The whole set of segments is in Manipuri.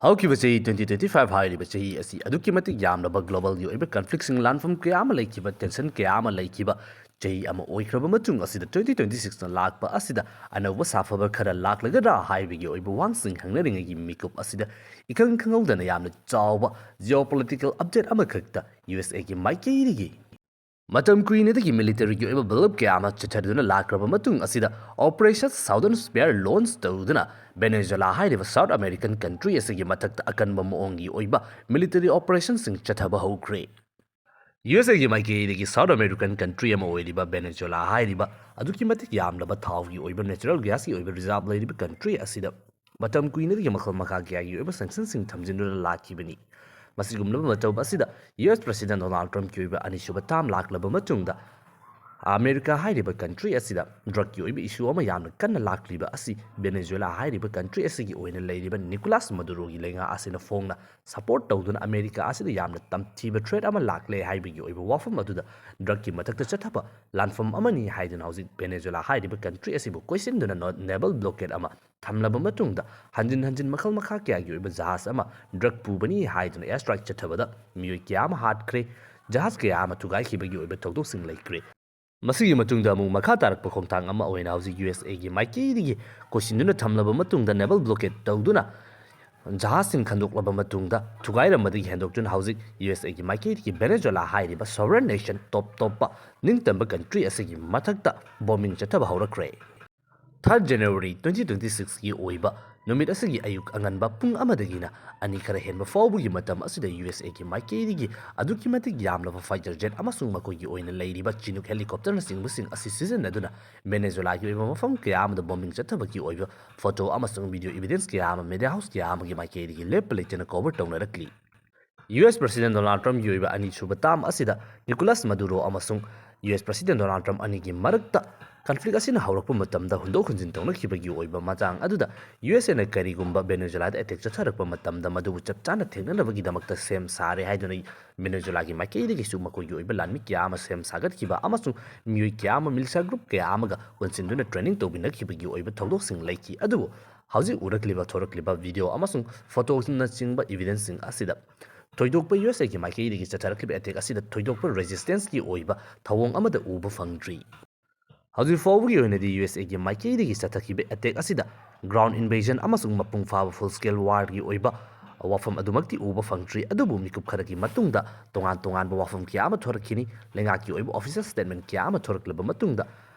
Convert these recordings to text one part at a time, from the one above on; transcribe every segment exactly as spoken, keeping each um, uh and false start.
ꯍꯧꯈꯤꯕ ꯆꯍꯤ twenty twenty five ꯍꯥꯏꯔꯤꯕ ꯆꯍꯤ ꯑꯁꯤ ꯑꯗꯨꯛꯀꯤ ꯃꯇꯤꯛ ꯌꯥꯝꯂꯕ global ꯒꯤ ꯑꯣꯏꯕ conflict ꯁꯤꯡ, ꯂꯥꯟꯐꯝ ꯀꯌꯥ ꯑꯃ ꯂꯩꯈꯤꯕ, tension ꯀꯌꯥ ꯑꯃ ꯂꯩꯈꯤꯕ ꯆꯍꯤ ꯑꯃ ꯑꯣꯏꯈ꯭ꯔꯕ ꯃꯇꯨꯡ ꯑꯁꯤꯗ, twenty twenty six ꯅ ꯂꯥꯛꯄ ꯑꯁꯤꯗ ꯑꯅꯧꯕ ꯁꯥꯐꯕ ꯈꯔ ꯂꯥꯛꯂꯒꯗ꯭ꯔꯥ ꯍꯥꯏꯕꯒꯤ ꯑꯣꯏꯕ ꯋꯥꯍꯪꯁꯤꯡ ꯍꯪꯅꯔꯤꯉꯩꯒꯤ ꯃꯤꯀꯨꯞ ꯑꯁꯤꯗ, ꯏꯈꯪ ꯈꯪꯍꯧꯗꯅ ꯌꯥꯝꯅ ꯆꯥꯎꯕ geopolitical update ꯑꯃꯈꯛꯇ ꯌꯨ ꯑꯦꯁ ꯑꯦ ꯒꯤ ꯃꯥꯏꯀꯩꯗꯒꯤ ꯃꯇꯝ ꯀꯨꯏꯅꯗꯒꯤ military ꯒꯤ ꯑꯣꯏꯕ build up ꯀꯌꯥ ꯑꯃ ꯆꯠꯊꯗꯨꯅ ꯂꯥꯛꯈ꯭ꯔꯕ ꯃꯇꯨꯡ ꯑꯁꯤꯗ, Operation Southern Spear launch ꯇꯧꯗꯨꯅ Venezuela ꯍꯥꯏꯔꯤꯕ South American country ꯑꯁꯤꯒꯤ ꯃꯊꯛꯇ ꯑꯀꯟꯕ ꯃꯑꯣꯡꯒꯤ ꯑꯣꯏꯕ military operation ꯁꯤꯡ ꯆꯠꯊꯕ ꯍꯧꯈ꯭ꯔꯦ꯫ ꯌꯨ ꯑꯦꯁ ꯑꯦ ꯒꯤ ꯃꯥꯏꯀꯩꯗꯒꯤ South American country ꯑꯃ ꯑꯣꯏꯔꯤꯕ Venezuela ꯍꯥꯏꯔꯤꯕ ꯑꯗꯨꯛꯀꯤ ꯃꯇꯤꯛ ꯌꯥꯝꯂꯕ ꯊꯥꯎꯒꯤ ꯑꯣꯏꯕ, natural gas ꯀꯤ ꯑꯣꯏꯕ reserve ꯂꯩꯔꯤꯕ country ꯑꯁꯤꯗ ꯃꯇꯝ ꯀꯨꯏꯅꯗꯒꯤ ꯃꯈꯜ ꯃꯈꯥ ꯀꯌꯥꯒꯤ ꯑꯣꯏꯕ sanction ꯁꯤꯡ ꯊꯝꯖꯤꯟꯗꯨꯅ ꯂꯥꯛꯈꯤꯕꯅꯤ꯫ ꯃꯁꯤꯒꯨꯝꯂꯕ ꯃꯇꯧ ꯑꯁꯤꯗ U S President Donald Trump ꯀꯤ ꯑꯣꯏꯕ ꯑꯅꯤꯁꯨꯕ term ꯂꯥꯛꯂꯕ ꯃꯇꯨꯡꯗ, ꯑꯃꯦꯔꯤꯀꯥ ꯍꯥꯏꯔꯤꯕ country ꯑꯁꯤꯗ drug ꯀꯤ ꯑꯣꯏꯕ issue ꯑꯃ ꯌꯥꯝꯅ ꯀꯟꯅ ꯂꯥꯛꯂꯤꯕ ꯑꯁꯤ Venezuela ꯍꯥꯏꯔꯤꯕ country ꯑꯁꯤꯒꯤ ꯑꯣꯏꯅ ꯂꯩꯔꯤꯕ Nicolas Maduro ꯒꯤ ꯂꯩꯉꯥꯛ ꯑꯁꯤꯅ ꯐꯣꯡꯅ support ꯇꯧꯗꯨꯅ ꯑꯃꯦꯔꯤꯀꯥ ꯑꯁꯤꯗ ꯌꯥꯝꯅ ꯇꯝꯊꯤꯕ threat ꯑꯃ ꯂꯥꯛꯂꯦ ꯍꯥꯏꯕꯒꯤ ꯑꯣꯏꯕ ꯋꯥꯐꯝ ꯑꯗꯨꯗ, drug ꯀꯤ ꯃꯊꯛꯇ ꯆꯠꯊꯕ ꯂꯥꯟꯐꯝ ꯑꯃꯅꯤ ꯍꯥꯏꯗꯨꯅ ꯍꯧꯖꯤꯛ Venezuela ꯍꯥꯏꯔꯤꯕ country ꯑꯁꯤꯕꯨ ꯀꯣꯏꯁꯤꯟꯗꯨꯅ ꯅꯣ-, naval blockade ꯑꯃ ꯊꯝꯂꯕ ꯃꯇꯨꯡꯗ, ꯍꯟꯖꯤꯟ ꯍꯟꯖꯤꯟ ꯃꯈꯜ ꯃꯈꯥ ꯀꯌꯥꯒꯤ ꯑꯣꯏꯕ ꯖꯍꯥꯖ ꯑꯃ drug ꯄꯨꯕꯅꯤ ꯍꯥꯏꯗꯨꯅ air strike ꯆꯠꯊꯕꯗ ꯃꯤꯑꯣꯏ ꯀꯌꯥ ꯑꯃ ꯍꯥꯠꯈ꯭ꯔꯦ, ꯖꯍꯥꯖ ꯀꯌꯥ ꯑꯃ ꯊꯨꯒꯥꯏꯈꯤꯕꯒꯤ ꯑꯣꯏꯕ ꯊꯧꯗꯣꯛꯁꯤꯡ ꯂꯩꯈ꯭ꯔꯦ꯫ ꯃꯁꯤꯒꯤ ꯃꯇꯨꯡꯗ ꯑꯃꯨꯛ ꯃꯈꯥ ꯇꯥꯔꯛꯄ ꯈꯣꯡꯊꯥꯡ ꯑꯃ ꯑꯣꯏꯅ ꯍꯧꯖꯤꯛ ꯌꯨ ꯑꯦꯁ ꯑꯦ ꯒꯤ ꯃꯥꯏꯀꯩꯗꯒꯤ ꯀꯣꯏꯁꯤꯟꯗꯨꯅ ꯊꯝꯂꯕ ꯃꯇꯨꯡꯗ naval blockade ꯇꯧꯗꯨꯅ ꯖꯍꯥꯖꯁꯤꯡ ꯈꯟꯗꯣꯛꯂꯕ ꯃꯇꯨꯡꯗ, ꯊꯨꯒꯥꯏꯔꯝꯕꯗꯒꯤ ꯍꯦꯟꯗꯣꯛꯇꯨꯅ ꯍꯧꯖꯤꯛ ꯌꯨ ꯑꯦꯁ ꯑꯦ ꯒꯤ ꯃꯥꯏꯀꯩꯗꯒꯤ Venezuela ꯍꯥꯏꯔꯤꯕ sovereign nation, top ꯇꯣꯞꯄ ꯅꯤꯡꯇꯝꯕ country ꯑꯁꯤꯒꯤ ꯃꯊꯛꯇ bombing ꯆꯠꯊꯕ ꯍꯧꯔꯛꯈ꯭ꯔꯦ꯫ Third January twenty twenty six ꯀꯤ ꯑꯣꯏꯕ ꯅꯨꯃꯤꯠ ꯑꯁꯤꯒꯤ ꯑꯌꯨꯛ ꯑꯉꯟꯕ ꯄꯨꯡ ꯑꯃꯗꯒꯤꯅ ꯑꯅꯤ ꯈꯔ ꯍꯦꯟꯕ ꯐꯥꯎꯕꯒꯤ ꯃꯇꯝ ꯑꯁꯤꯗ ꯌꯨ ꯑꯦꯁ ꯑꯦ ꯒꯤ ꯃꯥꯏꯀꯩꯗꯒꯤ ꯑꯗꯨꯛꯀꯤ ꯃꯇꯤꯛ ꯌꯥꯝꯂꯕ fighter jet ꯑꯃꯁꯨꯡ ꯃꯈꯣꯏꯒꯤ ꯑꯣꯏꯅ ꯂꯩꯔꯤꯕ Chinook helicopter ꯅꯆꯤꯡꯕꯁꯤꯡ ꯑꯁꯤ ꯁꯤꯖꯤꯟꯅꯗꯨꯅ Venezuela ꯒꯤ ꯑꯣꯏꯕ ꯃꯐꯝ ꯀꯌꯥ ꯑꯃꯗ bombing ꯆꯠꯊꯕꯒꯤ ꯑꯣꯏꯕ photo ꯑꯃꯁꯨꯡ video evidence ꯀꯌꯥ ꯑꯃ media house ꯀꯌꯥ ꯑꯃꯒꯤ ꯃꯥꯏꯀꯩꯗꯒꯤ ꯂꯦꯞꯄ ꯂꯩꯇꯅ cover ꯇꯧꯅꯔꯛꯂꯤ꯫ U S President Donald Trump ꯀꯤ ꯑꯣꯏꯕ ꯑꯅꯤꯁꯨꯕ term ꯑꯁꯤꯗ Nicolas Maduro ꯑꯃꯁꯨꯡ ꯌꯨ ꯑꯦꯁ ꯄ꯭ꯔꯁꯤꯗꯦꯟ ꯗꯣꯅꯥꯜꯗ ꯇ꯭ꯔꯝꯞ ꯑꯅꯤꯒꯤ ꯃꯔꯛꯇ ꯀꯟꯐ꯭ꯂꯤꯛ ꯑꯁꯤꯅ ꯍꯧꯔꯛꯄ ꯃꯇꯝꯗ ꯍꯨꯟꯗꯣꯛ ꯍꯨꯟꯖꯤꯟ ꯇꯧꯅꯈꯤꯕꯒꯤ ꯑꯣꯏꯕ ꯃꯇꯥꯡ ꯑꯗꯨꯗ ꯌꯨ ꯑꯦꯁ ꯑꯦꯅ ꯀꯔꯤꯒꯨꯝꯕ ꯚꯦꯅꯦꯖꯨꯂꯥꯗ ꯑꯦꯇꯦꯛ ꯆꯠꯊꯔꯛꯄ ꯃꯇꯝꯗ ꯃꯗꯨꯕꯨ ꯆꯞ ꯆꯥꯅ ꯊꯦꯡꯅꯅꯕꯒꯤꯗꯃꯛꯇ ꯁꯦꯝ ꯁꯥꯔꯦ ꯍꯥꯏꯗꯨꯅ ꯚꯦꯅꯦꯖꯨꯂꯥꯒꯤ ꯃꯥꯏꯀꯩꯗꯒꯤꯁꯨ ꯃꯈꯣꯏꯒꯤ ꯑꯣꯏꯕ ꯂꯥꯟꯃꯤ ꯀꯌꯥ ꯑꯃ ꯁꯦꯝ ꯁꯥꯒꯠꯈꯤꯕ ꯑꯃꯁꯨꯡ ꯃꯤꯑꯣꯏ ꯀꯌꯥ ꯑꯃ, ꯃꯤꯂꯤꯁꯤꯌꯥ ꯒ꯭ꯔꯨꯞ ꯀꯌꯥ ꯑꯃꯒ ꯄꯨꯟꯁꯤꯟꯗꯨꯅ ꯇ꯭ꯔꯦꯅꯤꯡ ꯇꯧꯕꯤꯅꯈꯤꯕꯒꯤ ꯑꯣꯏꯕ ꯊꯧꯗꯣꯛꯁꯤꯡ ꯂꯩꯈꯤ꯫ ꯑꯗꯨꯕꯨ ꯍꯧꯖꯤꯛ ꯎꯔꯛꯂꯤꯕ, ꯊꯣꯔꯛꯂꯤꯕ ꯚꯤꯗꯤꯑꯣ ꯑꯃꯁꯨꯡ ꯐꯣꯇꯣꯅꯆꯤꯡꯕ ꯏꯚꯤꯗꯦꯟꯁꯁꯤꯡ ꯑꯁꯤꯗ ꯊꯣꯏꯗꯣꯛꯄ ꯌꯨ ꯑꯦꯁ ꯑꯦꯒꯤ ꯃꯥꯏꯀꯩꯗꯒꯤ ꯆꯠꯊꯔꯛꯂꯤꯕ ꯑꯦꯇꯦꯛ ꯑꯁꯤꯗ ꯊꯣꯏꯗꯣꯛꯄ ꯔꯦꯖꯤꯁꯇꯦꯟꯁꯀꯤ ꯑꯣꯏꯕ ꯊꯧꯑꯣꯡ ꯑꯃꯗ ꯎꯕ ꯐꯪꯗ꯭ꯔꯤ꯫ ꯍꯧꯖꯤꯛ ꯐꯥꯎꯕꯒꯤ ꯑꯣꯏꯅꯗꯤ ꯌꯨ ꯑꯦꯁ ꯑꯦꯒꯤ ꯃꯥꯏꯀꯩꯗꯒꯤ ꯆꯠꯊꯈꯤꯕ ꯑꯦꯇꯦꯛ ꯑꯁꯤꯗ ꯒ꯭ꯔꯥꯎꯟ ꯏꯟꯚꯦꯖꯟ ꯑꯃꯁꯨꯡ ꯃꯄꯨꯡ ꯐꯥꯕ ꯐꯨꯜ ꯁ꯭ꯀꯦꯜ ꯋꯥꯔꯒꯤ ꯑꯣꯏꯕ ꯋꯥꯐꯝ ꯑꯗꯨꯃꯛꯇꯤ ꯎꯕ ꯐꯪꯗ꯭ꯔꯤ꯫ ꯑꯗꯨꯕꯨ ꯃꯤꯀꯨꯞ ꯈꯔꯒꯤ ꯃꯇꯨꯡꯗ ꯇꯣꯉꯥꯟ ꯇꯣꯉꯥꯟꯕ ꯋꯥꯐꯝ ꯀꯌꯥ ꯑꯃ ꯊꯣꯔꯛꯈꯤꯅꯤ꯫ ꯂꯩꯉꯥꯛꯀꯤ ꯑꯣꯏꯕ ꯑꯣꯐꯤꯁꯤꯌꯦꯜ ꯁ꯭ꯇꯦꯠꯃꯦꯟ ꯀꯌꯥ ꯑꯃ ꯊꯣꯔꯛꯂꯕ ꯃꯇꯨꯡꯗ,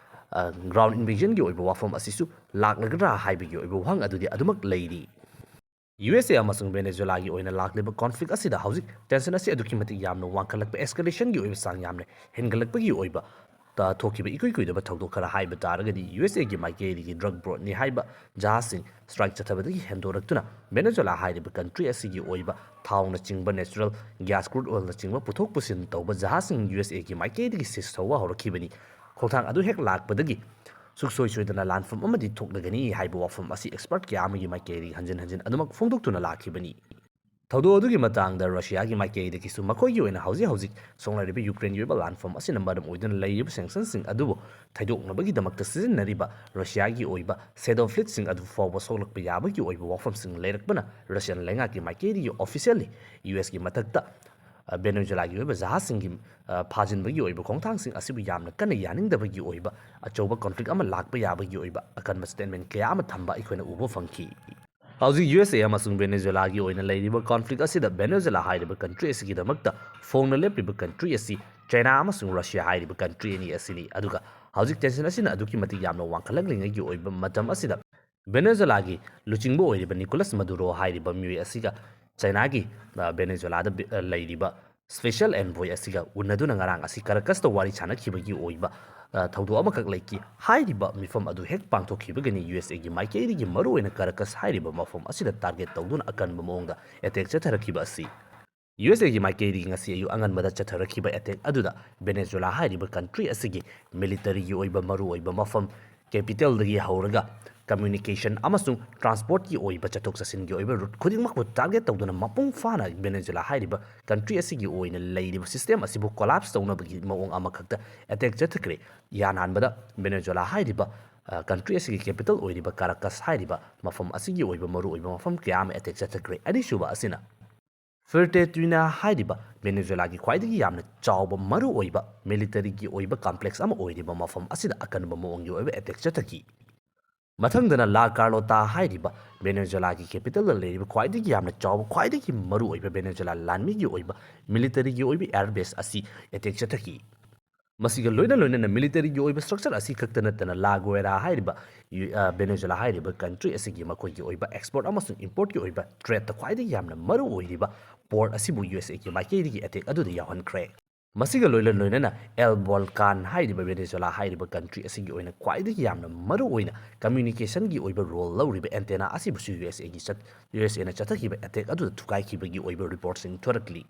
ꯑ, ꯒ꯭ꯔꯥꯎꯟ ꯏꯟꯚꯦꯖꯟꯒꯤ ꯑꯣꯏꯕ ꯋꯥꯐꯝ ꯑꯁꯤꯁꯨ ꯂꯥꯛꯂꯒꯗ꯭ꯔꯥ ꯍꯥꯏꯕꯒꯤ ꯑꯣꯏꯕ ꯋꯥꯍꯪ ꯑꯗꯨꯗꯤ ꯑꯗꯨꯃꯛ ꯂꯩꯔꯤ꯫ ꯌꯨ ꯑꯦꯁ ꯑꯦ ꯑꯃꯁꯨꯡ ꯚꯦꯅꯦꯖꯨꯂꯥꯒꯤ ꯑꯣꯏꯅ ꯂꯥꯛꯂꯤꯕ ꯀꯣꯟꯐ꯭ꯂꯤꯛ ꯑꯁꯤꯗ ꯍꯧꯖꯤꯛ ꯇꯦꯟꯁꯟ ꯑꯁꯤ ꯑꯗꯨꯛꯀꯤ ꯃꯇꯤꯛ ꯌꯥꯝꯅ ꯋꯥꯡꯈꯠꯂꯛꯄ, ꯑꯦꯁꯀꯦꯂꯦꯁꯟꯒꯤ ꯑꯣꯏꯕ ꯆꯥꯡ ꯌꯥꯝꯅ ꯍꯦꯟꯒꯠꯂꯛꯄꯒꯤ ꯑꯣꯏꯕ, ꯇ-, ꯊꯣꯛꯈꯤꯕ ꯏꯀꯨꯏ ꯀꯨꯏꯗꯕ ꯊꯧꯗꯣꯛ ꯈꯔ ꯍꯥꯏꯕ ꯇꯥꯔꯒꯗꯤ, ꯌꯨ ꯑꯦꯁ ꯑꯦꯒꯤ ꯃꯥꯏꯀꯩꯗꯒꯤ ꯗ꯭ꯔꯒ ꯕꯣꯠꯅꯤ ꯍꯥꯏꯕ ꯖꯍꯥꯖꯁꯤꯡ ꯁ꯭ꯇ꯭ꯔꯥꯏꯛ ꯆꯠꯊꯕꯗꯒꯤ ꯍꯦꯟꯗꯣꯔꯛꯇꯨꯅ ꯚꯦꯅꯦꯖꯨꯂꯥ ꯍꯥꯏꯔꯤꯕ ꯀꯟꯇ꯭ꯔꯤ ꯑꯁꯤꯒꯤ ꯑꯣꯏꯕ ꯊꯥꯎꯅꯆꯤꯡꯕ, ꯅꯦꯆꯔꯦꯜ ꯒ꯭ꯌꯥꯁ, ꯀ꯭ꯔꯨꯗ ꯑꯣꯏꯜꯅꯆꯤꯡꯕ ꯄꯨꯊꯣꯛ ꯄꯨꯁꯤꯟ ꯇꯧꯕ ꯖꯍꯥꯖꯁꯤꯡ ꯌꯨ ꯑꯦꯁ ꯑꯦꯒꯤ ꯃꯥꯏꯀꯩꯗꯒꯤ ꯁꯤꯖ ꯇꯧꯕ ꯍꯧꯔꯛꯈꯤꯕꯅꯤ꯫ ꯈꯣꯡꯊꯥꯡ ꯑꯗꯨ ꯍꯦꯛ ꯂꯥꯛꯄꯗꯒꯤ ꯁꯨꯡꯁꯣꯏ ꯁꯣꯏꯗꯅ ꯂꯥꯟꯐꯝ ꯑꯃꯗꯤ ꯊꯣꯛꯂꯒꯅꯤ ꯍꯥꯏꯕ ꯋꯥꯐꯝ ꯑꯁꯤ ꯑꯦꯛꯁꯄꯔꯠ ꯀꯌꯥ ꯑꯃꯒꯤ ꯃꯥꯏꯀꯩꯗꯒꯤ ꯍꯟꯖꯤꯟ ꯍꯟꯖꯤꯟ ꯑꯗꯨꯃꯛ ꯐꯣꯡꯗꯣꯛꯇꯨꯅ ꯂꯥꯛꯈꯤꯕꯅꯤ꯫ ꯊꯧꯗꯣꯛ ꯑꯗꯨꯒꯤ ꯃꯇꯥꯡꯗ ꯔꯁꯤꯌꯥꯒꯤ ꯃꯥꯏꯀꯩꯗꯒꯤꯁꯨ ꯃꯈꯣꯏꯒꯤ ꯑꯣꯏꯅ ꯍꯧꯖꯤꯛ ꯍꯧꯖꯤꯛ ꯁꯣꯛꯅꯔꯤꯕ ꯌꯨꯀ꯭ꯔꯦꯟꯒꯤ ꯑꯣꯏꯕ ꯂꯥꯟꯐꯝ ꯑꯁꯤꯅ ꯃꯔꯝ ꯑꯣꯏꯗꯨꯅ ꯂꯩꯔꯤꯕ ꯁꯦꯡꯁꯟꯁꯤꯡ ꯑꯗꯨꯕꯨ ꯊꯩꯗꯣꯛꯅꯕꯒꯤꯗꯃꯛꯇ ꯁꯤꯖꯤꯟꯅꯔꯤꯕ ꯔꯁꯤꯌꯥꯒꯤ ꯑꯣꯏꯕ ꯁꯦꯗꯣ ꯐ꯭ꯂꯤꯠꯁꯤꯡ ꯑꯗꯨ ꯐꯥꯎꯕ ꯁꯣꯛꯂꯛꯄ ꯌꯥꯕꯒꯤ ꯑꯣꯏꯕ ꯋꯥꯐꯝꯁꯤꯡ ꯂꯩꯔꯛꯄꯅ ꯔꯁꯤꯌꯥꯟ ꯂꯩꯉꯥꯛꯀꯤ ꯃꯥꯏꯀꯩꯗꯒꯤ ꯑꯣꯐꯤꯁꯤꯌꯦꯜꯂꯤ ꯌꯨ ꯑꯦꯁꯀꯤ ꯃꯊꯛꯇ, ꯑ, ꯚꯦꯅꯦꯖꯨꯂꯥꯒꯤ ꯑꯣꯏꯕ ꯖꯍꯥꯖꯁꯤꯡꯒꯤ, ꯑ, ꯐꯥꯖꯤꯟꯕꯒꯤ ꯑꯣꯏꯕ ꯈꯣꯡꯊꯥꯡꯁꯤꯡ ꯑꯁꯤꯕꯨ ꯌꯥꯝꯅ ꯀꯟꯅ ꯌꯥꯅꯤꯡꯗꯕꯒꯤ ꯑꯣꯏꯕ ꯑꯆꯧꯕ ꯀꯣꯟꯐ꯭ꯂꯤꯛ ꯑꯃ ꯂꯥꯛꯄ ꯌꯥꯕꯒꯤ ꯑꯣꯏꯕ ꯑꯀꯟꯕ ꯁ꯭ꯇꯦꯠꯃꯦꯟ ꯀꯌꯥ ꯑꯃ ꯊꯝꯕ ꯑꯩꯈꯣꯏꯅ ꯎꯕ ꯐꯪꯈꯤ꯫ ꯍꯧꯖꯤꯛ ꯌꯨ ꯑꯦꯁ ꯑꯦ ꯑꯃꯁꯨꯡ ꯚꯦꯅꯦꯖꯨꯂꯥꯒꯤ ꯑꯣꯏꯅ ꯂꯩꯔꯤꯕ ꯀꯣꯟꯐ꯭ꯂꯤꯛ ꯑꯁꯤꯗ ꯚꯦꯅꯦꯖꯨꯂꯥ ꯍꯥꯏꯔꯤꯕ ꯀꯟꯇ꯭ꯔꯤ ꯑꯁꯤꯒꯤꯗꯃꯛꯇ ꯐꯣꯡꯅ ꯂꯦꯞꯂꯤꯕ ꯀꯟꯇ꯭ꯔꯤ ꯑꯁꯤ ꯆꯥꯏꯅꯥ ꯑꯃꯁꯨꯡ ꯔꯁꯤꯌꯥ ꯍꯥꯏꯔꯤꯕ ꯀꯟꯇ꯭ꯔꯤ ꯑꯅꯤ ꯑꯁꯤꯅꯤ꯫ ꯑꯗꯨꯒ ꯍꯧꯖꯤꯛ ꯇꯦꯟꯁꯟ ꯑꯁꯤꯅ ꯑꯗꯨꯛꯀꯤ ꯃꯇꯤꯛ ꯌꯥꯝꯅ ꯋꯥꯡꯈꯠꯂꯛꯂꯤꯉꯩꯒꯤ ꯑꯣꯏꯕ ꯃꯇꯝ ꯑꯁꯤꯗ ꯚꯦꯅꯦꯖꯨꯂꯥꯒꯤ ꯂꯨꯆꯤꯡꯕ ꯑꯣꯏꯔꯤꯕ ꯅꯤꯀꯣꯂꯥꯁ ꯃꯗꯨꯔꯣ ꯍꯥꯏꯔꯤꯕ ꯃꯤꯑꯣꯏ ꯑꯁꯤꯒ ꯆꯥꯏꯅꯥꯒꯤ, ꯑ, ꯚꯦꯅꯦꯖꯨꯂꯥꯗ ꯕꯤ-, ꯑ, ꯂꯩꯔꯤꯕ ꯁ꯭ꯄꯦꯁꯤꯌꯦꯜ ꯑꯦꯟꯚꯣꯏ ꯑꯁꯤꯒ ꯎꯅꯗꯨꯅ ꯉꯔꯥꯡ ꯑꯁꯤ ꯀꯔꯀꯁꯇ ꯋꯥꯔꯤ ꯁꯥꯟꯅꯈꯤꯕꯒꯤ ꯑꯣꯏꯕ, ꯑ, ꯊꯧꯗꯣꯛ ꯑꯃꯈꯛ ꯂꯩꯈꯤ꯫ ꯍꯥꯏꯔꯤꯕ ꯃꯤꯐꯝ ꯑꯗꯨ ꯍꯦꯛ ꯄꯥꯡꯊꯣꯛꯈꯤꯕꯒꯅꯤ ꯌꯨ ꯑꯦꯁ ꯑꯦꯒꯤ ꯃꯥꯏꯀꯩꯗꯒꯤ ꯃꯔꯨꯑꯣꯏꯅ ꯀꯔꯀꯁ ꯍꯥꯏꯔꯤꯕ ꯃꯐꯝ ꯑꯁꯤꯗ ꯇꯥꯔꯒꯦꯠ ꯇꯧꯗꯨꯅ ꯑꯀꯟꯕ ꯃꯑꯣꯡꯗ ꯑꯦꯇꯦꯛ ꯆꯠꯊꯔꯛꯈꯤꯕ ꯑꯁꯤ꯫ ꯌꯨ ꯑꯦꯁ ꯑꯦꯒꯤ ꯃꯥꯏꯀꯩꯗꯒꯤ ꯉꯁꯤ ꯑꯌꯨꯛ ꯑꯉꯟꯕꯗ ꯆꯠꯊꯔꯛꯈꯤꯕ ꯑꯦꯇꯦꯛ ꯑꯗꯨꯗ ꯚꯦꯅꯦꯖꯨꯂꯥ ꯍꯥꯏꯔꯤꯕ ꯀꯟꯇ꯭ꯔꯤ ꯑꯁꯤꯒꯤ ꯃꯤꯂꯤꯇꯔꯤꯒꯤ ꯑꯣꯏꯕ ꯃꯔꯨꯑꯣꯏꯕ ꯃꯐꯝ, ꯀꯦꯄꯤꯇꯦꯜꯗꯒꯤ ꯍꯧꯔꯒ ꯀꯝꯃ꯭ꯌꯨꯅꯤꯀꯦꯁꯟ ꯑꯃꯁꯨꯡ ꯇ꯭ꯔꯥꯟꯁꯄꯣꯔꯠꯀꯤ ꯑꯣꯏꯕ ꯆꯠꯊꯣꯛ ꯆꯠꯁꯤꯟꯒꯤ ꯑꯣꯏꯕ ꯔꯨꯠ ꯈꯨꯗꯤꯡꯃꯛꯄꯨ ꯇꯥꯔꯒꯦꯠ ꯇꯧꯗꯨꯅ ꯃꯄꯨꯡ ꯐꯥꯅ ꯚꯦꯅꯦꯖꯨꯂꯥ ꯍꯥꯏꯔꯤꯕ ꯀꯟꯇ꯭ꯔꯤ ꯑꯁꯤꯒꯤ ꯑꯣꯏꯅ ꯂꯩꯔꯤꯕ ꯁꯤꯁꯇꯦꯝ ꯑꯁꯤꯕꯨ ꯀꯣꯂꯥꯞꯁ ꯇꯧꯅꯕꯒꯤ ꯃꯑꯣꯡ ꯑꯃꯈꯛꯇ ꯑꯦꯇꯦꯛ ꯆꯠꯊꯈ꯭ꯔꯦ꯫ ꯏꯍꯥꯟ ꯍꯥꯟꯕꯗ ꯚꯦꯅꯦꯖꯨꯂꯥ ꯍꯥꯏꯔꯤꯕ, ꯑ, ꯀꯟꯇ꯭ꯔꯤ ꯑꯁꯤꯒꯤ ꯀꯦꯄꯤꯇꯦꯜ ꯑꯣꯏꯔꯤꯕ ꯀꯥꯔꯥꯀꯁ ꯍꯥꯏꯔꯤꯕ ꯃꯐꯝ ꯑꯁꯤꯒꯤ ꯑꯣꯏꯕ ꯃꯔꯨꯑꯣꯏꯕ ꯃꯐꯝ ꯀꯌꯥ ꯑꯃ ꯑꯦꯇꯦꯛ ꯆꯠꯊꯈ꯭ꯔꯦ꯫ ꯑꯅꯤꯁꯨꯕ ꯑꯁꯤꯅ ꯐꯤꯔꯇꯦꯇ꯭ꯋꯤꯅꯥ ꯍꯥꯏꯔꯤꯕ ꯚꯦꯅꯦꯖꯨꯂꯥꯒꯤ ꯈ꯭ꯋꯥꯏꯗꯒꯤ ꯌꯥꯝꯅ ꯆꯥꯎꯕ ꯃꯔꯨꯑꯣꯏꯕ ꯃꯤꯂꯤꯇꯔꯤꯒꯤ ꯑꯣꯏꯕ ꯀꯝꯄ꯭ꯂꯦꯛꯁ ꯑꯃ ꯑꯣꯏꯔꯤꯕ ꯃꯐꯝ ꯑꯁꯤꯗ ꯑꯀꯟꯕ ꯃꯑꯣꯡꯒꯤ ꯑꯣꯏꯕ ꯑꯦꯇꯦꯛ ꯆꯠꯊꯈꯤ꯫ ꯃꯊꯪꯗꯅ ꯂꯥ ꯀꯥꯔꯂꯣꯇꯥ ꯍꯥꯏꯔꯤꯕ ꯚꯦꯅꯦꯖꯨꯂꯥꯒꯤ ꯀꯦꯄꯤꯇꯦꯜꯗ ꯂꯩꯔꯤꯕ ꯈ꯭ꯋꯥꯏꯗꯒꯤ ꯌꯥꯝꯅ ꯆꯥꯎꯕ, ꯈ꯭ꯋꯥꯏꯗꯒꯤ ꯃꯔꯨꯑꯣꯏꯕ ꯚꯦꯅꯦꯖꯨꯂꯥ ꯂꯥꯟꯃꯤꯒꯤ ꯑꯣꯏꯕ ꯃꯤꯂꯤꯇꯔꯤꯒꯤ ꯑꯣꯏꯕ ꯑꯦꯌꯔ ꯕꯦꯁ ꯑꯁꯤ ꯑꯦꯇꯦꯛ ꯆꯠꯊꯈꯤ꯫ ꯃꯁꯤꯒ ꯂꯣꯏꯅ ꯂꯣꯏꯅꯅ ꯃꯤꯂꯤꯇꯔꯤꯒꯤ ꯑꯣꯏꯕ ꯁ꯭ꯇ꯭ꯔꯛꯆꯔ ꯑꯁꯤ ꯈꯛꯇ ꯅꯠꯇꯅ ꯂꯥ ꯒꯣꯌꯦꯔꯥ ꯍꯥꯏꯔꯤꯕ ꯌꯨ-, ꯑ, ꯚꯦꯅꯦꯖꯨꯂꯥ ꯍꯥꯏꯔꯤꯕ ꯀꯟꯇ꯭ꯔꯤ ꯑꯁꯤꯒꯤ ꯃꯈꯣꯏꯒꯤ ꯑꯣꯏꯕ ꯑꯦꯛꯁꯄꯣꯔꯠ ꯑꯃꯁꯨꯡ ꯏꯝꯄꯣꯔꯠꯀꯤ ꯑꯣꯏꯕ ꯇ꯭ꯔꯦꯗꯇ ꯈ꯭ꯋꯥꯏꯗꯒꯤ ꯌꯥꯝꯅ ꯃꯔꯨ ꯑꯣꯏꯔꯤꯕ ꯄꯣꯔꯠ ꯑꯁꯤꯕꯨ ꯌꯨ ꯑꯦꯁ ꯑꯦꯒꯤ ꯃꯥꯏꯀꯩꯗꯒꯤ ꯑꯦꯇꯦꯛ ꯑꯗꯨꯗ ꯌꯥꯎꯍꯟꯈ꯭ꯔꯦ꯫ ꯃꯁꯤꯒ ꯂꯣꯏꯅ ꯂꯣꯏꯅꯅ ꯑꯦꯜ ꯕꯣꯜꯀꯥꯟ ꯍꯥꯏꯔꯤꯕ ꯚꯦꯅꯦꯖꯨꯂꯥ ꯍꯥꯏꯔꯤꯕ ꯀꯟꯇ꯭ꯔꯤ ꯑꯁꯤꯒꯤ ꯑꯣꯏꯅ ꯈ꯭ꯋꯥꯏꯗꯒꯤ ꯌꯥꯝꯅ ꯃꯔꯨ ꯑꯣꯏꯅ ꯀꯝꯃ꯭ꯌꯨꯅꯤꯀꯦꯁꯟꯒꯤ ꯑꯣꯏꯕ ꯔꯣꯜ ꯂꯧꯔꯤꯕ ꯑꯦꯟꯇꯦꯅꯥ ꯑꯁꯤꯕꯨꯁꯨ ꯌꯨ ꯑꯦꯁ ꯑꯦꯒꯤ ꯆꯠ-, ꯌꯨ ꯑꯦꯁ ꯑꯦꯅ ꯆꯠꯊꯈꯤꯕ ꯑꯦꯇꯦꯛ ꯑꯗꯨꯗ ꯊꯨꯒꯥꯏꯈꯤꯕꯒꯤ ꯑꯣꯏꯕ ꯔꯤꯄꯣꯔꯠꯁꯤꯡ ꯊꯣꯔꯛꯂꯤ꯫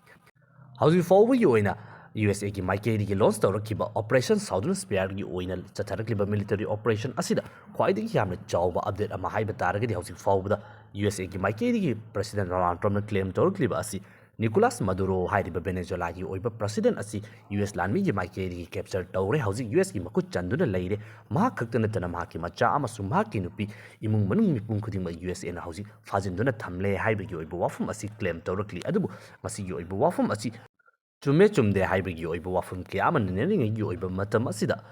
ꯍꯧꯖꯤꯛ ꯐꯥꯎꯕꯒꯤ ꯑꯣꯏꯅ ꯌꯨ ꯑꯦꯁ ꯑꯦꯒꯤ ꯃꯥꯏꯀꯩꯗꯒꯤ ꯂꯣꯟꯆ ꯇꯧꯔꯛꯈꯤꯕ ꯑꯣꯄꯔꯦꯁꯟ ꯁꯥꯎꯗꯔꯟ ꯁ꯭ꯄꯦꯌꯥꯔꯒꯤ ꯑꯣꯏꯅ ꯆꯠꯊꯔꯛꯂꯤꯕ ꯃꯤꯂꯤꯇꯔꯤ ꯑꯣꯄꯔꯦꯁꯟ ꯑꯁꯤꯗ ꯈ꯭ꯋꯥꯏꯗꯒꯤ ꯌꯥꯝꯅ ꯆꯥꯎꯕ ꯑꯞꯗꯦꯠ ꯑꯃ ꯍꯥꯏꯕ ꯇꯥꯔꯒꯗꯤ, ꯍꯧꯖꯤꯛ ꯐꯥꯎꯕꯗ ꯌꯨ ꯑꯦꯁ ꯑꯦꯒꯤ ꯃꯥꯏꯀꯩꯗꯒꯤ ꯄ꯭ꯔꯁꯤꯗꯦꯟ ꯗꯣꯅꯥꯜꯗ ꯇ꯭ꯔꯝꯞꯅ ꯀ꯭ꯂꯦꯝ ꯇꯧꯔꯛꯂꯤꯕ ꯑꯁꯤ ꯅꯤꯀꯣꯂꯥꯁ ꯃꯗꯨꯔꯣ ꯍꯥꯏꯔꯤꯕ ꯚꯦꯅꯦꯖꯨꯂꯥꯒꯤ ꯑꯣꯏꯕ ꯄ꯭ꯔꯁꯤꯗꯦꯟ ꯑꯁꯤ ꯌꯨ ꯑꯦꯁ ꯂꯥꯟꯃꯤꯒꯤ ꯃꯥꯏꯀꯩꯗꯒꯤ ꯀꯦꯞꯆꯔ ꯇꯧꯔꯦ꯫ ꯍꯧꯖꯤꯛ ꯌꯨ ꯑꯦꯁꯀꯤ ꯃꯈꯨꯠ ꯆꯟꯗꯨꯅ ꯂꯩꯔꯦ꯫ ꯃꯍꯥꯛ ꯈꯛꯇ ꯅꯠꯇꯅ ꯃꯍꯥꯛꯀꯤ ꯃꯆꯥ ꯑꯃꯁꯨꯡ ꯃꯍꯥꯛꯀꯤ ꯅꯨꯄꯤ, ꯏꯃꯨꯡ ꯃꯅꯨꯡ ꯃꯤꯄꯨꯝ ꯈꯨꯗꯤꯡꯃꯛ ꯌꯨ ꯑꯦꯁ ꯑꯦꯅ ꯍꯧꯖꯤꯛ ꯐꯥꯖꯤꯟꯗꯨꯅ ꯊꯝꯂꯦ ꯍꯥꯏꯕꯒꯤ ꯑꯣꯏꯕ ꯋꯥꯐꯝ ꯑꯁꯤ ꯀ꯭ꯂꯦꯝ ꯇꯧꯔꯛꯂꯤ꯫ ꯑꯗꯨꯕꯨ ꯃꯁꯤꯒꯤ ꯑꯣꯏꯕ ꯋꯥꯐꯝ ꯑꯁꯤ ꯆꯨꯝꯃꯦ ꯆꯨꯝꯗꯦ ꯍꯥꯏꯕꯒꯤ ꯑꯣꯏꯕ ꯋꯥꯐꯝ ꯀꯌꯥ ꯑꯃ ꯅꯩꯅꯔꯤꯉꯩꯒꯤ ꯑꯣꯏꯕ ꯃꯇꯝ ꯑꯁꯤꯗ,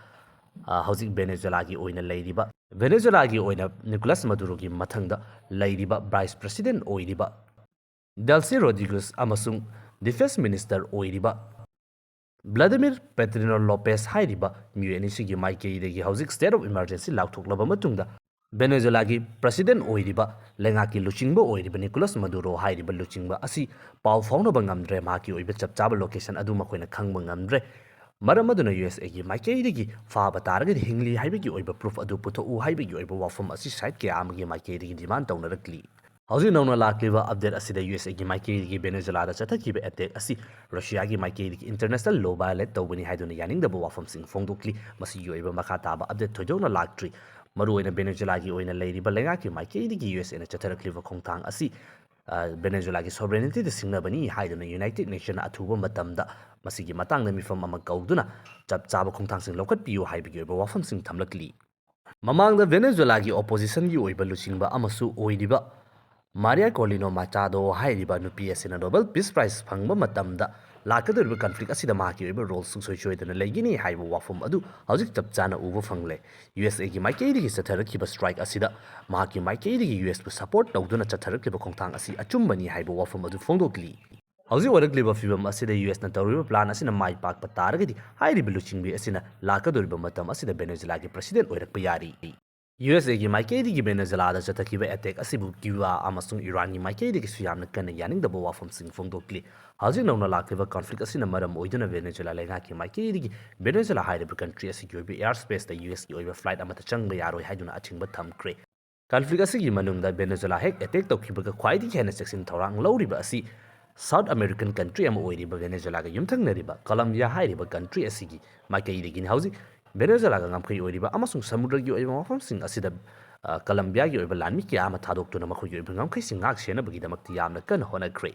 ꯑ, ꯍꯧꯖꯤꯛ ꯚꯦꯅꯦꯖꯨꯂꯥꯒꯤ ꯑꯣꯏꯅ ꯂꯩꯔꯤꯕ, ꯚꯦꯅꯦꯖꯨꯂꯥꯒꯤ ꯑꯣꯏꯅ ꯅꯤꯀꯣꯂꯥꯁ ꯃꯗꯨꯔꯣꯒꯤ ꯃꯊꯪꯗ ꯂꯩꯔꯤꯕ ꯚꯥꯏꯁ ꯄ꯭ꯔꯁꯤꯗꯦꯟ ꯑꯣꯏꯔꯤꯕ ꯗꯦꯜꯁꯤ ꯔꯣꯗ꯭ꯔꯤꯒꯨꯁ ꯑꯃꯁꯨꯡ ꯗꯤꯐꯦꯟꯁ ꯃꯤꯅꯤꯁꯇꯔ ꯑꯣꯏꯔꯤꯕ ꯚ꯭ꯂꯥꯗꯤꯃꯤꯔ ꯄꯦꯇ꯭ꯔꯤꯅꯣ ꯂꯣꯄꯦꯁ ꯍꯥꯏꯔꯤꯕ ꯃꯤꯑꯣꯏ ꯑꯅꯤꯁꯤꯒꯤ ꯃꯥꯏꯀꯩꯗꯒꯤ ꯍꯧꯖꯤꯛ ꯁ꯭ꯇꯦꯠ ꯑꯣꯐ ꯏꯃꯔꯖꯦꯟꯁꯤ ꯂꯥꯎꯊꯣꯛꯂꯕ ꯃꯇꯨꯡꯗ, ꯚꯦꯅꯦꯖꯨꯂꯥꯒꯤ ꯄ꯭ꯔꯁꯤꯗꯦꯟ ꯑꯣꯏꯔꯤꯕ, ꯂꯩꯉꯥꯛꯀꯤ ꯂꯨꯆꯤꯡꯕ ꯑꯣꯏꯔꯤꯕ ꯅꯤꯀꯣꯂꯥꯁ ꯃꯗꯨꯔꯣ ꯍꯥꯏꯔꯤꯕ ꯂꯨꯆꯤꯡꯕ ꯑꯁꯤ ꯄꯥꯎ ꯐꯥꯎꯅꯕ ꯉꯝꯗ꯭ꯔꯦ꯫ ꯃꯍꯥꯛꯀꯤ ꯑꯣꯏꯕ ꯆꯞ ꯆꯥꯕ ꯂꯣꯀꯦꯁꯟ ꯑꯗꯨ ꯃꯈꯣꯏꯅ ꯈꯪꯕ ꯉꯝꯗ꯭ꯔꯦ꯫ ꯃꯔꯝ ꯑꯗꯨꯅ ꯌꯨ ꯑꯦꯁ ꯑꯦꯒꯤ ꯃꯥꯏꯀꯩꯗꯒꯤ ꯐꯥꯕ ꯇꯥꯔꯒꯗꯤ ꯍꯤꯡꯂꯤ ꯍꯥꯏꯕꯒꯤ ꯑꯣꯏꯕ ꯄ꯭ꯔꯨꯐ ꯑꯗꯨ ꯄꯨꯊꯣꯛꯎ ꯍꯥꯏꯕꯒꯤ ꯑꯣꯏꯕ ꯋꯥꯐꯝ ꯑꯁꯤ ꯁꯥꯏꯠ ꯀꯌꯥ ꯑꯃꯒꯤ ꯃꯥꯏꯀꯩꯗꯒꯤ ꯗꯤꯃꯥꯟ ꯇꯧꯅꯔꯛꯂꯤ꯫ ꯍꯧꯖꯤꯛ ꯅꯧꯅ ꯂꯥꯛꯂꯤꯕ ꯑꯞꯗꯦꯠ ꯑꯁꯤꯗ ꯌꯨ ꯑꯦꯁ ꯑꯦꯒꯤ ꯃꯥꯏꯀꯩꯗꯒꯤ ꯚꯦꯅꯦꯖꯨꯂꯥꯗ ꯆꯠꯊꯈꯤꯕ ꯑꯦꯇꯦꯛ ꯑꯁꯤ ꯔꯁꯤꯌꯥꯒꯤ ꯃꯥꯏꯀꯩꯗꯒꯤ ꯏꯟꯇꯔꯅꯦꯁꯅꯦꯜ ꯂꯣ ꯚꯥꯏꯑꯣꯂꯦꯠ ꯇꯧꯕꯅꯤ ꯍꯥꯏꯗꯨꯅ ꯌꯥꯅꯤꯡꯗꯕ ꯋꯥꯐꯝꯁꯤꯡ ꯐꯣꯡꯗꯣꯛꯂꯤ꯫ ꯃꯁꯤꯒꯤ ꯑꯣꯏꯕ ꯃꯈꯥ ꯇꯥꯕ ꯑꯞꯗꯦꯠ ꯊꯣꯏꯗꯣꯛꯅ ꯂꯥꯛꯇ꯭ꯔꯤ꯫ ꯃꯔꯨꯑꯣꯏꯅ ꯚꯦꯅꯦꯖꯨꯂꯥꯒꯤ ꯑꯣꯏꯅ ꯂꯩꯔꯤꯕ ꯂꯩꯉꯥꯛꯀꯤ ꯃꯥꯏꯀꯩꯗꯒꯤ ꯌꯨ ꯑꯦꯁ ꯑꯦꯅ ꯆꯠꯊꯔꯛꯂꯤꯕ ꯈꯣꯡꯊꯥꯡ ꯑꯁꯤ, ꯑ, ꯚꯦꯅꯦꯖꯨꯂꯥꯒꯤ ꯁꯣꯚꯔꯦꯅꯤꯇꯤꯗ ꯁꯤꯡꯅꯕꯅꯤ ꯍꯥꯏꯗꯨꯅ ꯌꯨꯅꯥꯏꯇꯦꯗ ꯅꯦꯁꯟꯅ ꯑꯊꯨꯕ ꯃꯇꯝꯗ ꯃꯁꯤꯒꯤ ꯃꯇꯥꯡꯗ ꯃꯤꯐꯝ ꯑꯃ ꯀꯧꯗꯨꯅ ꯆꯞ ꯆꯥꯕ ꯈꯣꯡꯊꯥꯡꯁꯤꯡ ꯂꯧꯈꯠꯄꯤꯌꯨ ꯍꯥꯏꯕꯒꯤ ꯑꯣꯏꯕ ꯋꯥꯐꯝꯁꯤꯡ ꯊꯝꯂꯛꯂꯤ꯫ ꯃꯃꯥꯡꯗ ꯚꯦꯅꯦꯖꯨꯂꯥꯒꯤ ꯑꯣꯄꯣꯖꯤꯁꯟꯒꯤ ꯑꯣꯏꯕ ꯂꯨꯆꯤꯡꯕ ꯑꯃꯁꯨ ꯑꯣꯏꯔꯤꯕ ꯃꯥꯔꯤꯌꯥ ꯀꯣꯔꯂꯤꯅꯣ ꯃꯥꯆꯥꯗꯣ ꯍꯥꯏꯔꯤꯕ ꯅꯨꯄꯤ ꯑꯁꯤꯅ ꯅꯣꯕꯦꯜ ꯄꯤꯁ ꯄ꯭ꯔꯥꯏꯖ ꯐꯪꯕ ꯃꯇꯝꯗ ꯂꯥꯛꯀꯗꯧꯔꯤꯕ ꯀꯟꯐ꯭ꯂꯤꯛ ꯑꯁꯤꯗ ꯃꯍꯥꯛꯀꯤ ꯑꯣꯏꯕ ꯔꯣꯜ ꯁꯨꯡꯁꯣꯏ ꯁꯣꯏꯗꯅ ꯂꯩꯒꯅꯤ ꯍꯥꯏꯕ ꯋꯥꯐꯝ ꯑꯗꯨ ꯍꯧꯖꯤꯛ ꯆꯞ ꯆꯥꯅ ꯎꯕ ꯐꯪꯂꯦ꯫ ꯌꯨ ꯑꯦꯁ ꯑꯦꯒꯤ ꯃꯥꯏꯀꯩꯗꯒꯤ ꯆꯠꯊꯔꯛꯈꯤꯕ ꯁ꯭ꯇ꯭ꯔꯥꯏꯛ ꯑꯁꯤꯗ ꯃꯍꯥꯛꯀꯤ ꯃꯥꯏꯀꯩꯗꯒꯤ ꯌꯨ ꯑꯦꯁꯄꯨ ꯁꯄꯣꯔꯠ ꯇꯧꯗꯨꯅ ꯆꯠꯊꯔꯛꯂꯤꯕ ꯈꯣꯡꯊꯥꯡ ꯑꯁꯤ ꯑꯆꯨꯝꯕꯅꯤ ꯍꯥꯏꯕ ꯋꯥꯐꯝ ꯑꯗꯨ ꯐꯣꯡꯗꯣꯛꯂꯤ꯫ ꯍꯧꯖꯤꯛ ꯑꯣꯏꯔꯛꯂꯤꯕ ꯐꯤꯕꯝ ꯑꯁꯤꯗ ꯌꯨ ꯑꯦꯁꯅ ꯇꯧꯔꯤꯕ ꯄ꯭ꯂꯥꯟ ꯑꯁꯤꯅ ꯃꯥꯏ ꯄꯥꯛꯄ ꯇꯥꯔꯒꯗꯤ ꯍꯥꯏꯔꯤꯕ ꯂꯨꯆꯤꯡꯕꯤ ꯑꯁꯤꯅ ꯂꯥꯛꯀꯗꯧꯔꯤꯕ ꯃꯇꯝ ꯑꯁꯤꯗ ꯚꯦꯅꯦꯖꯨꯂꯥꯒꯤ ꯄ꯭ꯔꯁꯤꯗꯦꯟꯠ ꯑꯣꯏꯔꯛꯄ ꯌꯥꯔꯤ꯫ ꯌꯨ ꯑꯦꯁ ꯑꯦꯒꯤ ꯃꯥꯏꯀꯩꯗꯒꯤ ꯚꯦꯅꯦꯖꯨꯂꯥꯗ ꯆꯠꯊꯈꯤꯕ ꯑꯦꯇꯦꯛ ꯑꯁꯤꯕꯨ ꯀ꯭ꯌꯨꯕꯥ ꯑꯃꯁꯨꯡ ꯏꯔꯥꯟꯒꯤ ꯃꯥꯏꯀꯩꯗꯒꯤꯁꯨ ꯌꯥꯝꯅ ꯀꯟꯅ ꯌꯥꯅꯤꯡꯗꯕ ꯋꯥꯐꯝꯁꯤꯡ ꯐꯣꯡꯗꯣꯛꯂꯤ꯫ ꯍꯧꯖꯤꯛ ꯅꯧꯅ ꯂꯥꯛꯂꯤꯕ ꯀꯟꯐ꯭ꯂꯤꯛ ꯑꯁꯤꯅ ꯃꯔꯝ ꯑꯣꯏꯗꯨꯅ ꯚꯦꯅꯦꯖꯨꯂꯥ ꯂꯩꯉꯥꯛꯀꯤ ꯃꯥꯏꯀꯩꯗꯒꯤ ꯚꯦꯅꯦꯖꯨꯂꯥ ꯍꯥꯏꯔꯤꯕ ꯀꯟꯇ꯭ꯔꯤ ꯑꯁꯤꯒꯤ ꯑꯣꯏꯕ ꯑꯦꯌꯔ ꯁ꯭ꯄꯦꯁꯇ ꯌꯨ ꯑꯦꯁꯀꯤ ꯑꯣꯏꯕ ꯐ꯭ꯂꯥꯏꯠ ꯑꯃꯠꯇ ꯆꯪꯕ ꯌꯥꯔꯣꯏ ꯍꯥꯏꯗꯨꯅ ꯑꯊꯤꯡꯕ ꯊꯝꯈ꯭ꯔꯦ꯫ ꯀꯟꯐ꯭ꯂꯤꯛ ꯑꯁꯤꯒꯤ ꯃꯅꯨꯡꯗ ꯚꯦꯅꯦꯖꯨꯂꯥ ꯍꯦꯛ ꯑꯦꯇꯦꯛ ꯇꯧꯈꯤꯕꯒ ꯈ꯭ꯋꯥꯏꯗꯒꯤ ꯍꯦꯟꯅ ꯆꯦꯛꯁꯤꯟ ꯊꯧꯔꯥꯡ ꯂꯧꯔꯤꯕ ꯑꯁꯤ ꯁꯥꯎꯠ ꯑꯃꯦꯔꯤꯀꯟ ꯀꯟꯇ꯭ꯔꯤ ꯑꯃ ꯑꯣꯏꯔꯤꯕ ꯚꯦꯅꯦꯖꯨꯂꯥꯒ ꯌꯨꯝꯊꯪꯅꯔꯤꯕ ꯀꯣꯂꯝꯕꯤꯌꯥ ꯍꯥꯏꯔꯤꯕ ꯀꯟꯇ꯭ꯔꯤ ꯑꯁꯤꯒꯤ ꯃꯥꯏꯀꯩꯗꯒꯤꯅꯤ꯫ ꯍꯧꯖꯤꯛ ꯚꯦꯅꯦꯖꯨꯂꯥꯒ ꯉꯝꯈꯩ ꯑꯣꯏꯔꯤꯕ ꯑꯃꯁꯨꯡ ꯁꯃꯨꯗ꯭ꯔꯒꯤ ꯑꯣꯏꯕ ꯃꯐꯝꯁꯤꯡ ꯑꯁꯤꯗ, ꯑ, ꯀꯣꯂꯝꯕꯤꯌꯥꯒꯤ ꯑꯣꯏꯕ ꯂꯥꯟꯃꯤ ꯀꯌꯥ ꯑꯃ ꯊꯥꯗꯣꯛꯇꯨꯅ ꯃꯈꯣꯏꯒꯤ ꯑꯣꯏꯕ ꯉꯝꯈꯩꯁꯤꯡ ꯉꯥꯛ ꯁꯦꯟꯅꯕꯒꯤꯗꯃꯛꯇ ꯌꯥꯝꯅ ꯀꯟꯅ ꯍꯣꯠꯅꯈ꯭ꯔꯦ꯫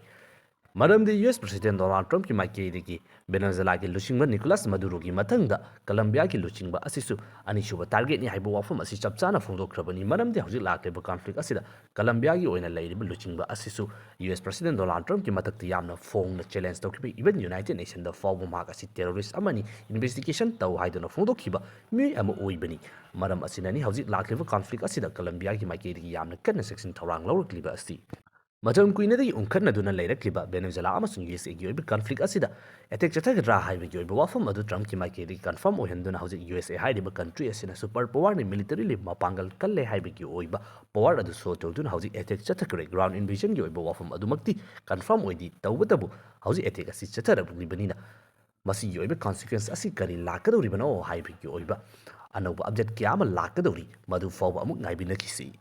ꯃꯔꯝꯗꯤ ꯌꯨ ꯑꯦꯁ ꯄ꯭ꯔꯁꯤꯗꯦꯟꯠ ꯗꯣꯅꯥꯜꯗ ꯇ꯭ꯔꯝꯞꯀꯤ ꯃꯥꯏꯀꯩꯗꯒꯤ ꯚꯦꯅꯦꯖꯨꯂꯥꯒꯤ ꯂꯨꯆꯤꯡꯕ ꯅꯤꯀꯣꯂꯥꯁ ꯃꯗꯨꯔꯣꯒꯤ ꯃꯊꯪꯗ ꯀꯣꯂꯝꯕꯤꯌꯥꯒꯤ ꯂꯨꯆꯤꯡꯕ ꯑꯁꯤꯁꯨ ꯑꯅꯤꯁꯨꯕ ꯇꯥꯔꯒꯦꯠꯅꯤ ꯍꯥꯏꯕ ꯋꯥꯐꯝ ꯑꯁꯤ ꯆꯞ ꯆꯥꯅ ꯐꯣꯡꯗꯣꯛꯈ꯭ꯔꯕꯅꯤ꯫ ꯃꯔꯝꯗꯤ ꯍꯧꯖꯤꯛ ꯂꯥꯛꯂꯤꯕ ꯀꯟꯐ꯭ꯂꯤꯛ ꯑꯁꯤꯗ ꯀꯣꯂꯝꯕꯤꯌꯥꯒꯤ ꯑꯣꯏꯅ ꯂꯩꯔꯤꯕ ꯂꯨꯆꯤꯡꯕ ꯑꯁꯤꯁꯨ ꯌꯨ ꯑꯦꯁ ꯄ꯭ꯔꯁꯤꯗꯦꯟꯠ ꯗꯣꯅꯥꯜꯗ ꯇ꯭ꯔꯝꯞꯀꯤ ꯃꯊꯛꯇ ꯌꯥꯝꯅ ꯐꯣꯡꯅ ꯆꯦꯂꯦꯟꯖ ꯇꯧꯈꯤꯕ, ꯏꯚꯟ ꯌꯨꯅꯥꯏꯇꯦꯗ ꯅꯦꯁꯟꯗ ꯐꯥꯎꯕ ꯃꯍꯥꯛ ꯑꯁꯤ ꯇꯦꯔꯣꯔꯤꯁ꯭ꯠ ꯑꯃꯅꯤ, ꯏꯟꯚꯦꯁꯇꯤꯒꯦꯁꯟ ꯇꯧ ꯍꯥꯏꯗꯨꯅ ꯐꯣꯡꯗꯣꯛꯈꯤꯕ ꯃꯤꯑꯣꯏ ꯑꯃ ꯑꯣꯏꯕꯅꯤ꯫ ꯃꯔꯝ ꯑꯁꯤꯅꯅꯤ ꯍꯧꯖꯤꯛ ꯂꯥꯛꯂꯤꯕ ꯀꯟꯐ꯭ꯂꯤꯛ ꯑꯁꯤꯗ ꯀꯣꯂꯝꯕꯤꯌꯥꯒꯤ ꯃꯥꯏꯀꯩꯗꯒꯤ ꯌꯥꯝꯅ ꯀꯟꯅ ꯆꯦꯛꯁꯤꯟ ꯊꯧꯔꯥꯡ ꯂꯧꯔꯛꯂꯤꯕ ꯑꯁꯤ꯫ ꯃꯇꯝ ꯀꯨꯏꯅꯗꯒꯤ ꯎꯪꯈꯠꯅꯗꯨꯅ ꯂꯩꯔꯛꯂꯤꯕ ꯚꯦꯅꯦꯖꯨꯂꯥ ꯑꯃꯁꯨꯡ ꯌꯨ ꯑꯦꯁ ꯑꯦꯒꯤ ꯑꯣꯏꯕ ꯀꯟꯐ꯭ꯂꯤꯛ ꯑꯁꯤꯗ ꯑꯦꯇꯦꯛ ꯆꯠꯊꯒꯗ꯭ꯔꯥ ꯍꯥꯏꯕꯒꯤ ꯑꯣꯏꯕ ꯋꯥꯐꯝ ꯑꯗꯨ ꯇ꯭ꯔꯝꯞꯀꯤ ꯃꯥꯏꯀꯩꯗꯒꯤ ꯀꯟꯐꯥꯔꯝ ꯑꯣꯏꯍꯟꯗꯨꯅ ꯍꯧꯖꯤꯛ ꯌꯨ ꯑꯦꯁ ꯑꯦ ꯍꯥꯏꯔꯤꯕ ꯀꯟꯇ꯭ꯔꯤ ꯑꯁꯤꯅ ꯁꯨꯄꯔ ꯄꯋꯥꯔꯅꯤ, ꯃꯤꯂꯤꯇꯔꯤꯂꯤ ꯃꯄꯥꯡꯒꯜ ꯀꯜꯂꯦ ꯍꯥꯏꯕꯒꯤ ꯑꯣꯏꯕ ꯄꯋꯥꯔ ꯑꯗꯨ ꯁꯣ ꯇꯧꯗꯨꯅ ꯍꯧꯖꯤꯛ ꯑꯦꯇꯦꯛ ꯆꯠꯊꯈ꯭ꯔꯦ꯫ ꯒ꯭ꯔꯥꯎꯟ ꯏꯟꯚꯦꯖꯟꯒꯤ ꯑꯣꯏꯕ ꯋꯥꯐꯝ ꯑꯗꯨꯃꯛꯇꯤ ꯀꯟꯐꯥꯔꯝ ꯑꯣꯏꯗꯦ, ꯇꯧꯕꯇꯕꯨ ꯍꯧꯖꯤꯛ ꯑꯦꯇꯦꯛ ꯑꯁꯤ ꯆꯠꯊꯔꯛꯂꯤꯕꯅꯤꯅ ꯃꯁꯤꯒꯤ ꯑꯣꯏꯕ ꯀꯟꯁꯤꯀ꯭ꯋꯦꯟꯁ ꯑꯁꯤ ꯀꯔꯤ ꯂꯥꯛꯀꯗꯧꯔꯤꯕꯅꯣ ꯍꯥꯏꯕꯒꯤ ꯑꯣꯏꯕ ꯑꯅꯧꯕ ꯑꯞꯗꯦꯠ ꯀꯌꯥ ꯑꯃ ꯂꯥꯛꯀꯗꯧꯔꯤ, ꯃꯗꯨ ꯐꯥꯎꯕ ꯑꯃꯨꯛ ꯉꯥꯏꯃꯤꯟꯅꯈꯤꯁꯤ꯫